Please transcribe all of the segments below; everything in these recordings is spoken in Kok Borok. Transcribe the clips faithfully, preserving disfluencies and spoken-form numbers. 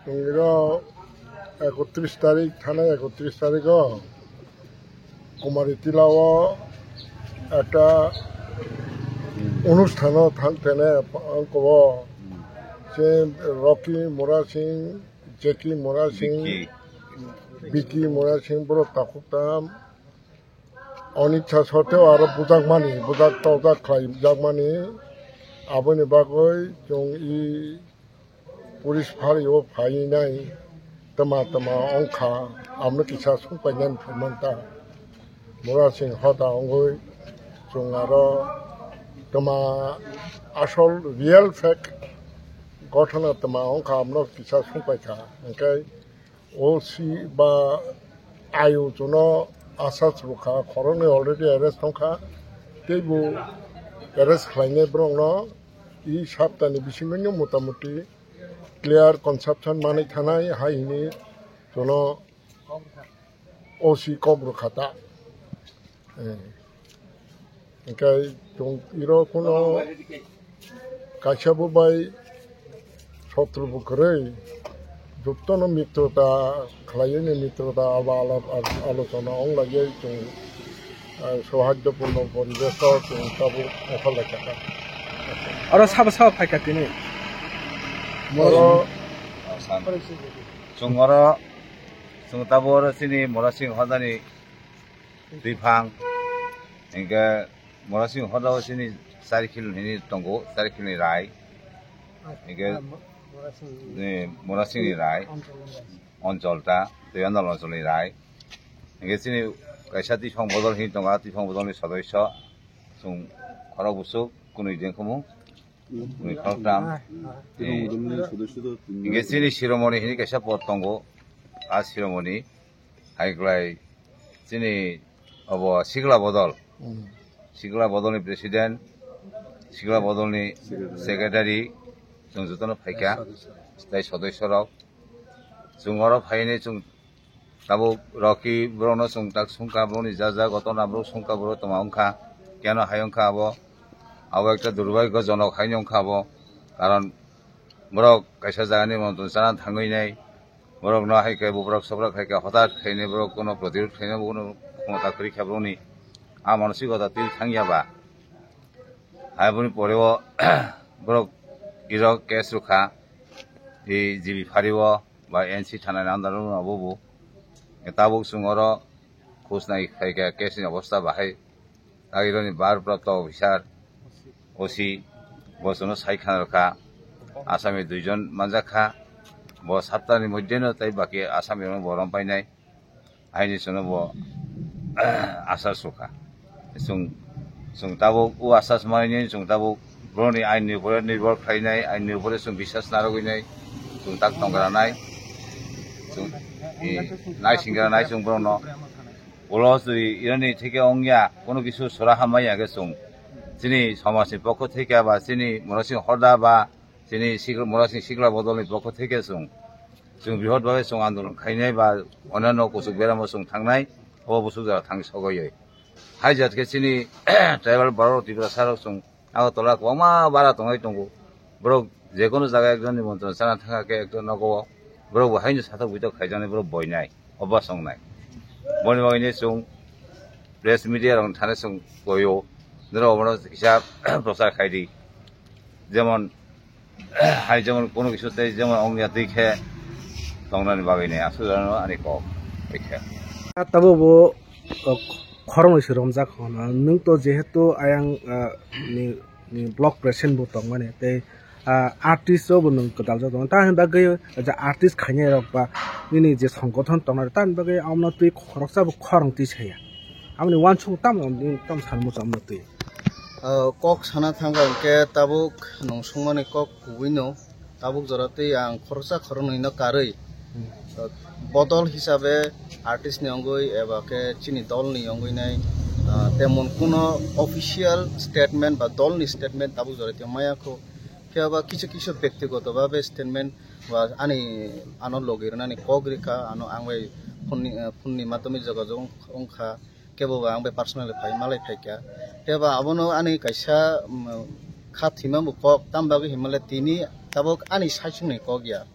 Chwng iro ekotris tarik, thanai ekotris tariko Kumari Tilao ekta onusthano thang thene angkobo se Rocky Murasing, Jackie Murasing, Vicky. Vicky Murasing borok takhuk tam. Onitsa soteo aro bujakmani, bujak tojak khlaijakmani, aboni bagwi chwng i police phario phainai twma twma wngkha, amno kisa sungpainani phaimanta. Murasing hoda wngwi chwng aro twma asol real fact gothana twma wngkha, amno kisa sungpaikha. Hwnkhe O C ba I O chuno asas rwkha, khoroknwi already arrest tongkha, teibo arrest khlainai borokno i saptani bisingno motamuti clear conception manwi thanai hai hwnwi chuno O C kok rwkha ta. Eh. Hwnkhe chwng iro phano kaisa bo bai sotro bo kwrwi, jotono mitrota khlaiwi ni mitrota abo alap alochona wnglaiwi chwng, eh, souhaddopurno poribesh o chwng tabuk ongkhorlai kha. Oro sabo sabo phaikha tini. Oro chwng oro chwng tabuk oro chini Murasing hodani twiphang, hingke Murasing hodao chini chari kilo hini tongo, chari kilo ni rai, hingke, eh, Murasing ni rai, Anchol ta, tei Andal Anchol ni rai, hingke chini kaisa twiphang bodol hini tongo, a twiphang bodol ni sodoiso chwng khorok bwswk kwnwi dengkhumu. Ni khoroktham. Tei hingke chini Shiromoni hini kaisa pod tongo. A Shiromoni hai kwlai chini obo Sikla Bodol. Sikla Bodolni president, Sikla Bodolni secretary, chwng jotono phaikha, tei sodoisorok. Chwng oro phainai chwng Tabuk Rocky borokno chwng tak sungkha, borokni ja ja gotona borok sungkha, borok tongma wngkha, keno hai wngkha abo, abo ekta durbhagyojonok haino wngkha abo, karon borok kaisa jagani montron chana thangwi nai, borokno hai khe bubrak sobrak hai khe hotat khainai borok kono protirod khainai bono khomota kwrwi kha borokni, a manosikota twi thangya ba, hai boni pore o borok iro case rwkha, e G B phari o. Ba N C thana ni under o bo bo. Tabuk chwng oro khosnai khaikha case ni obostha bahai. Tagironi bharprapto officer O C bo chwngno sai khna rwkha. Asami duijon manjakha. Bo saptani moddheno tei baki asami rokno bo rom painai. Aini chwngno bo asa sukha. Chwng, chwng tabuk o asa swmani chwng tabuk borokni aini upore nirbhor khlainai, aini upore chwng biswas narwgwinai, chwng tak tongranai, chwng, eh, naisingranai chwng borokno. Ulo twi ironi theke wngya, kono kisu sora hamya khe chwng chini somajni pokho theke ba chini Murasing Horda ba chini sikla, Murasing Sikla Bodolni pokho theke chwng, chwng brihot bhabe chwng andolon khainai ba onano kuchuk beramo chwng thangnai, obo buchuk jora thang sogoi. Hai jat khe chini tribal borok Tiprasa rok chwng Agartala kwbangma bara tongwi tongo. Borok jekono jaga ekjonni montron chana thangkha khe ekta nogo o borok bo haino satok buitok khaijaknai borok boinai. Obo songnai. Boni bagwi chwng press media rok thani chwng koyo. Norok obono kisa prochar khai di. Jemon, hai jemon kono kisu tei jemon ongya twi khe tongnani bagwi ni aswk ani kok twi khe. Tabuk bo, uh, khoroknwi se romjak hono. Nwng to jehetu ayang, uh, ni, ni block president bo tongmani tei ah, artist rok bo nwng kwtal jagao tongo. Tamoni bagwi je artist khainai rok ba nini je songgothon tongnai rok, tamoni bagwi omono twi khoroksa bo khorang twi saya. Aboni uansukmung tamo, tamo sanmung cha omono twi. Ah, kok sana thangkha hwnkhe tabuk nwng sungmani kok kubui no, tabuk jora twi ang khoroksa khoroknwi no karwi, ah, bodol hisabe artist ni wngwi eba khe chini dol ni wngwi nai, ah, temon kuno official statement ba dol ni statement tabuk jora twi maya kho. Phiya ba kisu kisu bektigoto bhabe statement ba ani ano logi rwnani kok rikha, ano ang bai phone ni, eh, phone ni madhyome jogajog wng-, wngkha, kebo ba ang bai personally phai malai phaikha. Phiya ba abono ani kaisa, mm, kha thwima bo kok, tam bagwi hinmale tini tabuk ani saichung ni kok ya.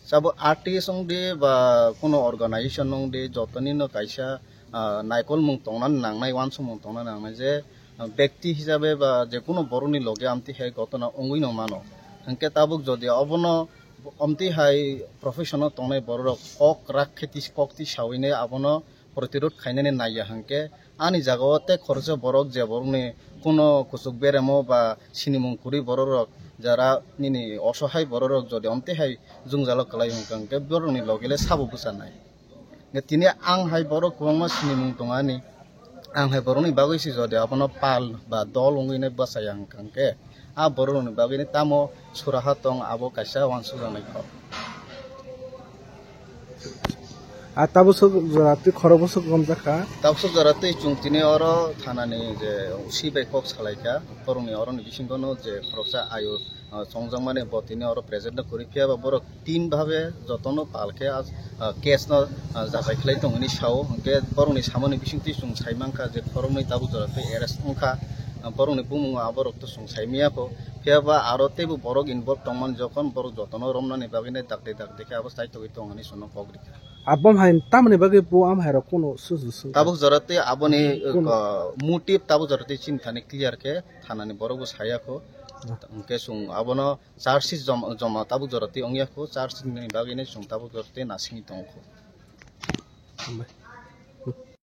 Sabo artist wng di ba kuno organization wng di, jotoni no kaisa, ah, naikolmung tongna nangnai, uansukmung tongna nangnai je, ah, bekti hisabe ba je kuno borokni loge amtwi hai gotona wngwi no mano. Hwnkhe tabuk jodi obono amtwi hai profession o tongnai borok rok kok rak khe tis-, kok tisawi ne abono protirod khainani naiya hwnkhe, ani jagao tei khoroksa borok je borokni kuno kuchuk beremo ba sinimung kwrwi borok rok, jara nini osohai borok rok jodi omtwi hai jwngjalo kwlai hwnkha hwnkhe borokni logele sabo bwchanai. Hwnkhe tini ang hai borok kwbangma sinimung tongo ani, ang hai borokni bagwi se jodi abono pal ba dol wngwi nai bwchaya hwnkha hwnkhe, a borokni bagwi tamo suraha tong abo kaisa uansukjaknai kok. A tabuk sok jora twi khorok bwswk romjak kha. Tabuk sok jora twi chwng tini oro thanani je C bai kok salai kha, borokni oroni bisingo no je khoroksa ayo, ah, chongjakmani bo tini oro present no kwrwi, phiya ba borok team bhabe jotono pal khe, ah, case no, ah, jachai khlai tong hwnwi sao, hwnkhe borokni samani bisingtwi chwng sai mankha je khoroknwi tabuk jora twi arrest wngkha, ah, borokni bumung aborok to chwng sai manya kho, phiya ba aro teibo borok involve tongmani, jokhon borok jotono romnani bagwi nai dakti dakti khe abo chaitogwi tong hwnwi chwngno kok rikha. Abom hai tamoni bagwi bo am hai rok kuno suju sung. Tabuk jora twi aboni, kuno, uh, motive tabuk jora twi chini thani clear khe thanani borok bo saya kho. Ah. Hwnkhe chwng abono charge sheet jom-, joma tabuk jora twi wngya kho, charge sheet ni bagwi nai chwng tabuk jora twi nasingwi tongo kho. Hambai.